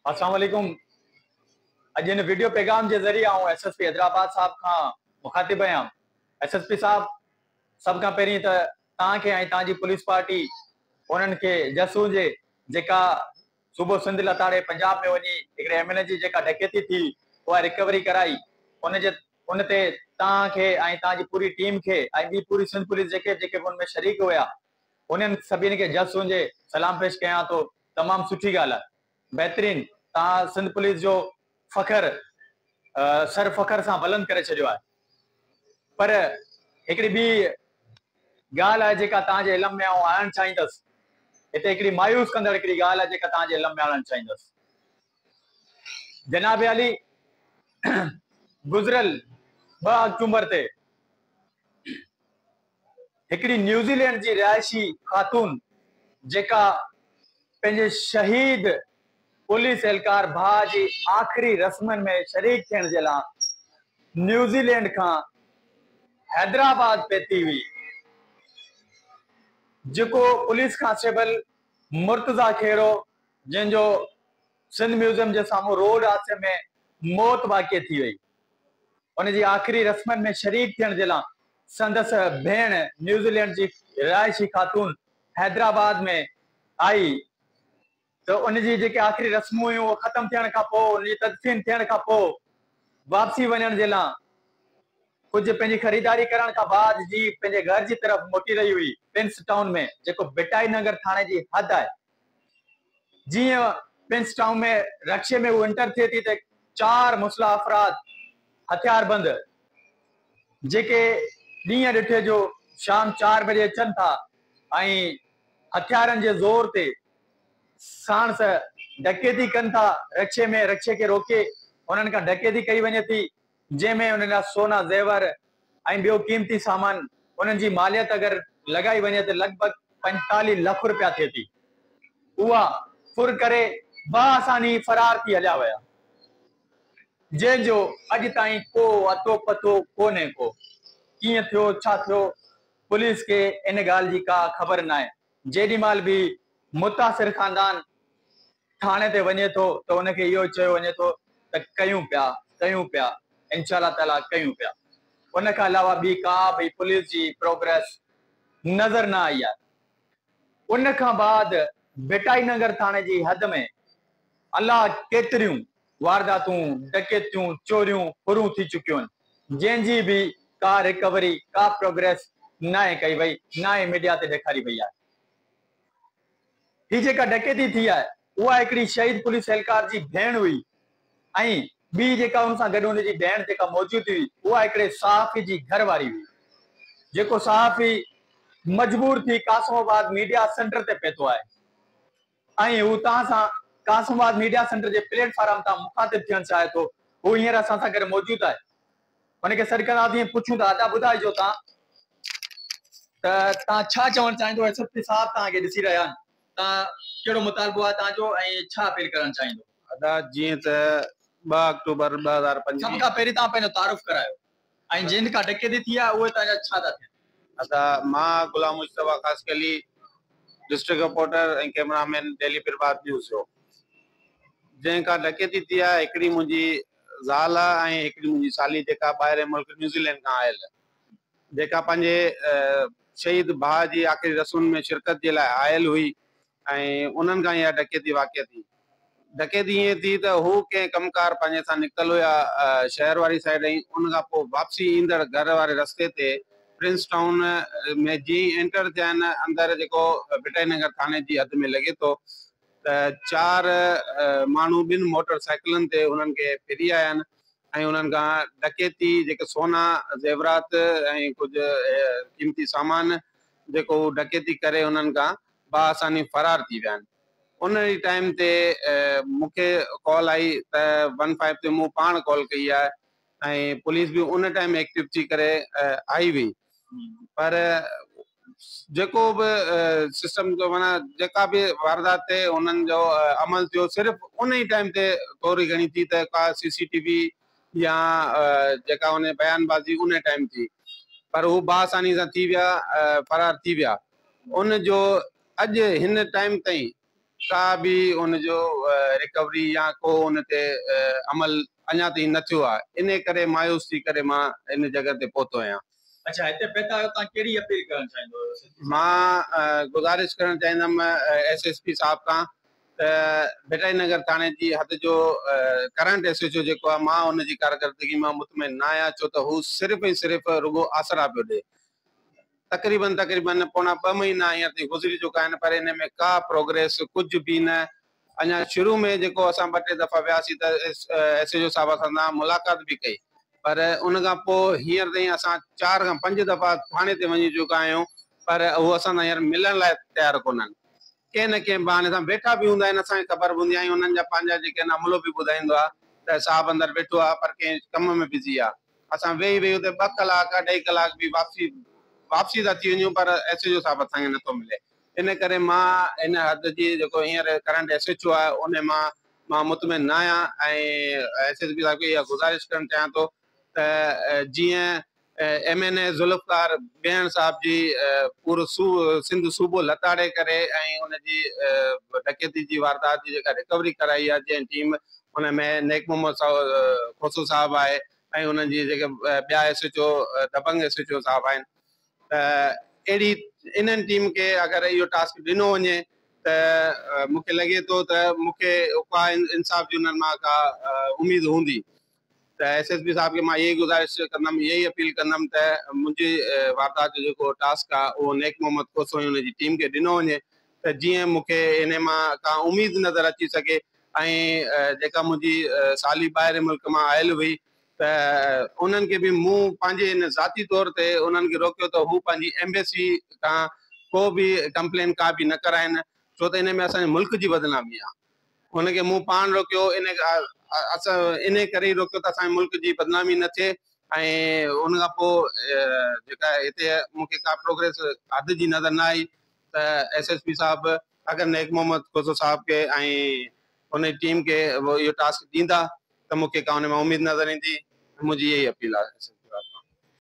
السلام عليڪم اڄ هن وڊيو پيغام جي ذريعي آئون ايس ايس پي حيدرآباد صاحب کان مخاطب آهيان ايس ايس پي صاحب سڀ کان پهرين ته توهان کي ۽ توهان جي پوليس پارٽي انهن کي جس هجي جيڪا صوبو سنڌ لتاڙي پنجاب ۾ وڃي هڪڙي ايم اين اي جي جيڪا ڊڪيتي ٿي اها رڪوري ڪرائي ان جي ان تي توهان کي ۽ توهان جي پوري ٽيم کي ۽ ٻي پوري سنڌ پوليس جيڪي جيڪي به ان ۾ شريڪ هيا انهن سڀني کي جس هجي سلام پيش ڪيان ٿو تمام سٺي ڳالهه آهي بهترين توهان سنڌ پوليس جو فخر سر فخر سان بلند ڪري ڇڏيو آهي پر هڪڙي ٻي ڳالهه آهي جيڪا توهان جي علم ۾ آئون آڻڻ چاهيندس هتي هڪڙي مايوس ڪندڙ هڪڙي ڳالهه آهي جيڪا توهان جي علم ۾ آڻڻ چاهيندس جناب عالي گذريل 2 آڪٽومبر تي هڪڙي نيوزيلينڊ جي رهائشي خاتون جيڪا پنهنجي شهيد پوليس اهلڪار ڀاء جي آخري رسمن ۾ شريڪ ٿيڻ جي لاء نيوزيلينڊ کان حيدرآباد پهتي هئي، جيڪو پوليس ڪانسٽيبل مرتضيٰ کهڙو جنهن جو سنڌ ميوزيم جي سامهون روڊ حادثي ۾ موت واقع ٿي وئي. ان جي آخري رسمن ۾ شريڪ ٿيڻ جي لاء سندس ڀيڻ نيوزيلينڊ جي رهائشي خاتون حيدرآباد ۾ آئي ته ان جي جيڪي آخري رسمون هيون اهي ختم ٿيڻ کان پوء ان جي تدفين ٿيڻ کان پوء واپسي وڃڻ جي لاء ڪجهه پنهنجي خريداري ڪرڻ کان بعد جي پنهنجي گهر جي طرف موٽي رهي هئي پرنس ٽائون ۾ جيڪو ڀٽائي نگر ٿاڻي جي حد آهي جيئن پرنس ٽائون ۾ رڪشي ۾ هو انٽر ٿئي ٿي ته چار مسلح افراد هٿياربند جيڪي ڏينهن ڏٺي جو شام 4 بجي اچن ٿا ۽ هٿيارن جي زور تي ساڻس ڊڪيتي ڪن ٿا رڪشي ۾ رڪشي کي روڪي انهن کان ڊڪيتي ڪئي وڃي ٿي جنهن ۾ انهن جا سونا زيور ۽ ٻيو قيمتي سامان انهن جي ماليت اگر لڳائي وڃي ته لڳ ڀڳ 45 لک رپيا ٿئي ٿي اها ڦر ڪري باآساني فرار ٿي هليا ويا جنهن جو اڄ تائين ڪو اتو پتو ڪونهي ڪو ڪيئن ٿيو ڇا ٿيو پوليس کي ان ڳالهه جي ڪا خبر ناهي جيڏي مهل به متاثر خاندان ٿاڻي تي وڃي ٿو ته ان کي اهو چيو وڃي ٿو ته ڪيون پيا ڪيون پيا انشاء الله تعاليٰ ڪيون پيا ان کان علاوه ٻي ڪا به پوليس جي پروگريس نظر نه آئي آهي ان کان بعد ڀٽائي نگر ٿاڻي جي حد ۾ الله ڪيتريون وارداتون ڊڪيتيون چوريون ڦرون ٿي چڪيون آهن جنهن جي به ڪا ريڪوري ڪا پروگريس ناهي ڪئي وئي ناهي ميڊيا تي ڏيکاري وئي آهي. هي جيڪا ڊڪيتي ٿي آهي اها هڪڙي شهيد پوليس اهلڪار جي ڀيڻ هئي ۽ ٻي جيڪا ان سان گڏ ان جي ڀيڻ جيڪا موجود هئي اها هڪڙي صحافي جي گهر واري هئي جيڪو صحافي مجبور ٿي قاسم آباد ميڊيا سينٽر تي پهتو آهي ۽ هو توهان سان قاسم آباد ميڊيا سينٽر جي پليٽ فارم تان مخاطب ٿيڻ چاهي ٿو هو هينئر اسان سان گڏ موجود آهي هن کي سڏ ڪنداسين ۽ پڇون ٿا ادا ٻڌائجو توهان ته توهان ڇا چوڻ چاهيندو ايس ايس پي صاحب توهان کي ڏسي رهيا آهن توهان ڪهڙو مطالبو آهي توهان جو ۽ ڇا اپيل ڪرڻ چاهيندو. ادا جيئن ته 2 آڪٽوبر 2025. سڀ کان پهرين توهان پنهنجو تعارف ڪرايو ۽ جن کان ڊڪيتي ٿي آهي اهي توهان جا ڇا ٿا ٿين. ادا مان Ghulam Mujtaba Khaskheli district reporter ۽ camera man daily Prabhat news جو جنهن کان ڊڪيتي ٿي آهي هڪڙي منهنجي زال آ ۽ هڪڙي منهنجي سالي جيڪا ٻاهرين ملڪ نيوزيلينڊ کان آيل جيڪا پنهنجي شهيد ڀاء جي آخري رسمن ۾ شرڪت جي لاء آيل هئي ۽ انهن کان اها ڊڪيتي واقع ٿي. ڊڪيتي ائين ٿي ته هو ڪنهن ڪم ڪار پنهنجي سان نڪتل هيا شهر واري سائيڊ ۽ ان کان پوء واپسي ايندڙ گهر واري رستي تي پرنس ٽائون ۾ جيئن ئي انٽر ٿيا آهن اندر جيڪو ڀٽائي نگر ٿاڻي جي حد ۾ لڳي ٿو ته چار ماڻهو ٻن موٽر سائيڪلن تي انهن کي ڦري آيا آهن ۽ انهن کان ڊڪيتي جيڪي سونا زيورات ۽ ڪجهه قيمتي سامان جيڪو هو ڊڪيتي ڪري انهن کان باآساني فرار ٿي ويا آهن ان ئي ٽائيم تي مون کي ڪال آئي ته ون فائيو تي مون پاڻ ڪال ڪئي آهي ۽ پوليس به ان ٽائيم ايڪٽو ٿي ڪري آئي هئي پر جيڪو به سسٽم جو معنيٰ جيڪا به واردات تي انهن جو عمل ٿيو صرف ان ئي ٽائيم تي ٿوري گهڻي ٿي ته ڪا سي سي ٽي وي يا جيڪا ان بيان بازي ان ٽائيم ٿي پر هو باآساني سان ٿي ويا فرار ٿي ويا ان جو اڄ هن ٽائيم تائين ڪا به ان جو ريڪوري يا ڪو ان تي عمل اڃا تائين نه ٿيو آهي، ان ڪري مايوس ٿي ڪري مان ان جڳهه تي پهتو آهيان. اڇا هتي پهتا آهيو توهان ڪهڙي اپيل ڪرڻ چاهيندو؟ مان گذارش ڪرڻ چاهيندم ايس ايس پي صاحب کان ته ڀٽائي نگر ٿاڻي جي حد جو ڪرنٽ ايس ايچ او جيڪو آهي مان ان جي ڪارڪردگي مان مطمئن نه آهيان، ڇو ته هو صرف ۽ صرف رڳو آسرا پيو ڏئي. تقريبن تقريبن پوڻا 2 مهينا هينئر تائين گذري چڪا آهن پر ان ۾ ڪا پروگريس ڪجهه به نه. اڃا شروع ۾ جيڪو اسان 2-3 دفعا وياسين ته ايس ايچ او صاحب اسان سان ملاقات به ڪئي، پر ان کان پوء هينئر تائين اسان 4 کان 5 دفعا ٿاڻي تي وڃي چڪا آهيون پر هو اسان سان هينئر ملڻ لاء تيار ڪونهن. ڪنهن نه ڪنهن بهاني سان ويٺا به هوندا آهن، اسان کي خبر به هوندي آهي ۽ انهن جا پنهنجا جيڪي آهن عملو به ٻڌائيندو آهي ته صاحب اندر ويٺو آهي پر ڪنهن ڪم ۾ بزي آهي. اسان ويهي ويهي اتي 2 ڪلاڪ 2.5 ڪلاڪ به واپسي ٿا ٿي وڃون پر ايس ايچ او صاحب اسان کي نٿو ملي. ان ڪري مان ان حد جي جيڪو هينئر ڪرنٽ ايس ايچ او آهي ان مان مطمئن نه آهيان ۽ ايس ايس پي صاحب کي اها گذارش ڪرڻ چاهيان ٿو ته جيئن ايم اين اي ذوالفقار بيهڻ صاحب جي پورو سنڌ صوبو لتاڙي ڪري ۽ ان جي ڊڪيتي جي واردات جي جيڪا ريڪوري ڪرائي آهي جنهن ٽيم ان ۾ نيڪ محمد کوسو صاحب آهي ۽ انهن جي جيڪي ٻيا ايس ايچ او دبنگ ايس ايچ او صاحب آهن ته اهڙي انهن ٽيم کي اگر اهو ٽاسڪ ڏنو وڃي ته مون کي لڳي ٿو ته مون کي ڪا انصاف جي انهن مان ڪا اميد هوندي ته ايس ايس پي صاحب کي مان اها ئي گذارش ڪندم، اها ئي اپيل ڪندم ته منهنجي واردات جو جيڪو ٽاسڪ آهي اهو نيڪ محمد کوسو ۽ ان جي ٽيم کي ڏنو وڃي ته جيئن مون کي انهي مان ڪا اميد نظر اچي سگهي ۽ جيڪا منهنجي سالي ٻاهرين ملڪ مان آيل هئي ته انهن کي به مون پنهنجي ان ذاتي طور تي انهن کي روڪيو ته هو پنهنجي ايمبيسي کان ڪو به ڪمپلين ڪا به نه ڪرائين ڇو ته ان ۾ اسان جي ملڪ جي بدنامي آهي. ان کي مون پاڻ روڪيو ان اسان ان ڪري ئي روڪيو ته اسان جي ملڪ جي بدنامي نه ٿئي ۽ ان کان پوء جيڪا هتي مون کي ڪا پروگريس حد جي نظر نه آئي ته ايس ايس پي صاحب اگر نيڪ محمد کوسو صاحب کي ۽ ان جي ٽيم کي اهو ٽاسڪ ڏيندا ته مون کي ڪا ان مان اميد نظر ايندي. منهنجي اها ئي اپيل آهي.